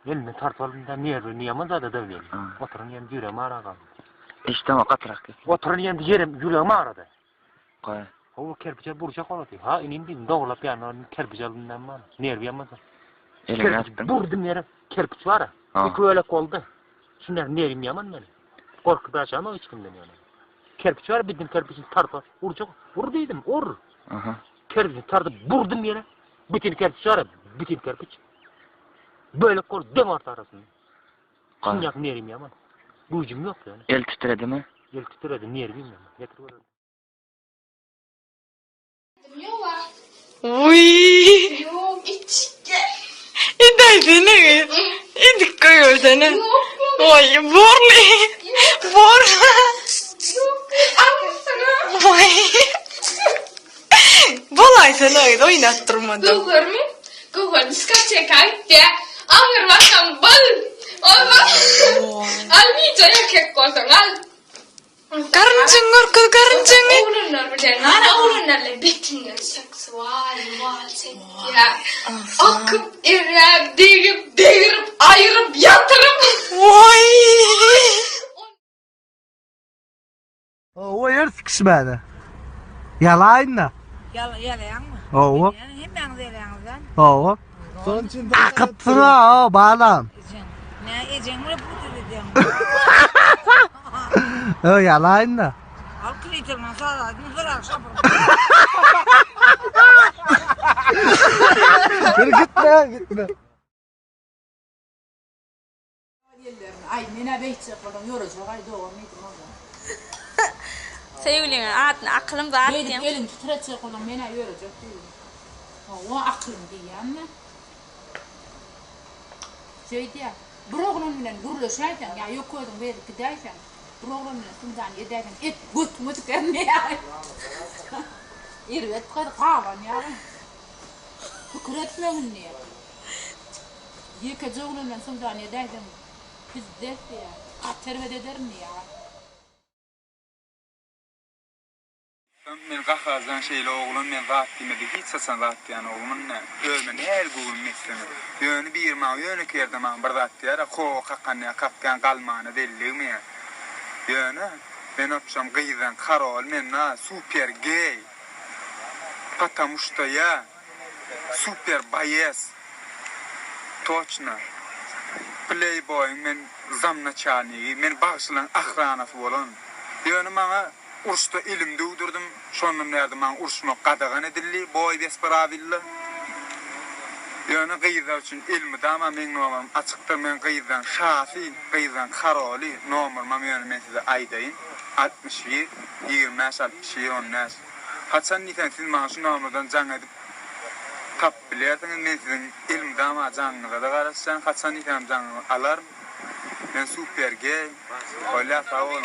Elinden tartyp aldym da nerwini ýaman zada da geldi. Oturan ýerim ýüregim ara galdy. Eşdemok gatyrak gep. Oturan ýerimde ýerim ýüregim arady. Goý. Hawa kerpiç alyp urjak bolady. Ha inim diýdim dogrulap ýanyna bardym kerpiç aldym näme bar. Nerwi ýaman zat. Eliňe Kerpiç atdyň. burdum ýere kerpiç bar-a. Iki bölek boldy. Şundan nerwim ýaman meniň. Gorkup ýaşamok hiç kimden ýöne. Kerpiç bar bildim kerpiçini tartyp urjak. Ur diýdim ur. Aha. Kerpiçini tartyp burdum ýere. Bütin kerpiç bar-a bütin kerpiç. Bölek bolup deň orta arasynda. Şundak nerwim ýaman. Güýjüm ýok ýöne. El titredimi? El titredi, nerwim ýaman. Getir görelim. Wuý. Ýok, içge. Edäýsene gyz. Edip goýbersene. Waý, borly. Bor. Ýok, almasyna. Waý. Bolaýsana gyz, oýnap durmadym. Göwhermi? Göwher diskoteka gitýä. Agyr bakan bol. Olmaz. Al niçe erkek bolsaň al. Garynjyňy görkez, garynjyňy. Oglanlar bilen, ana oglanlar bilen betinden seksual wal çekýä. Akyp, eräp, degip, degirip, aýyryp, ýatyryp. Waý. Hawa ýer sikişmäne. Ýalaýyn-da. Ýalaýaňmy? Hawa. Hemmäňiz ýalaýaňyz däl. Hawa. Şonuň üçin Akypsyň-a, o, balam. Ejeň. Nä ejeň bilen put edýäň? Ö, ýalaýyn-da. Al kliteriňi saraýdym, zyrag şapyr. Dur gitme, gitme. Ellerini, aý, men-ä beýtjek boldum, ýörejek-aý, dogan diýdim oglum. Söýgüliňiň adyny akylym zat Beýdip diýen. elini titretjek boldum, men-ä ýörejek diýdim. Hawa, akylym diýýän-dä. Şeýdýär. Bir oglan bilen gürleşäýseň, ýa ýok özüň beýdip gidäýseň, bir oglan bilen symdany edäýseň, et götüňe tiker diýýär. Erbet gyz, gabanýar. Pikir etmegin diýýär. Ýekeje oglan bilen söwdany edäýseň, pizdes diýýär. Gaty erbet ederin diýýär. Men gaharjaň şeýle oglan men zat diýmedi hiç haçan zat diýen oglan däl özüme nähili göwün etseňiz ýöne biri maňa ýönekeý ýerde maňa bir zat diýer kowa kakan ýa kakýan galmana delligmi ýa ýöne men opşam gyzdan karol men na super geý patamuşda ýa super baýes Toçna. Pleýboýyň men zamnaçalnigi, men bagşylaň ahranasy bolan. Ýöne maňa uruşda elimi döwdürdim, şondan bärde maňa uruşmak gadagan edildi, boý bes prawilla. Ýöne gyzlar üçin elmydama meň nomerim açykdyr, men gyzlaň şasy, gyzlaň karoly, nomerymam ýöne men size aýdaýyn, 61 25 61 15. Haçan diýseň siz maňa şu nomerden jaň edip Tapyp bilersiňiz men siziň elmydama jaňyňyzada garaşýan haçan diýseňem jaňyňyzy alaryn men super geý bolýa sag boluň.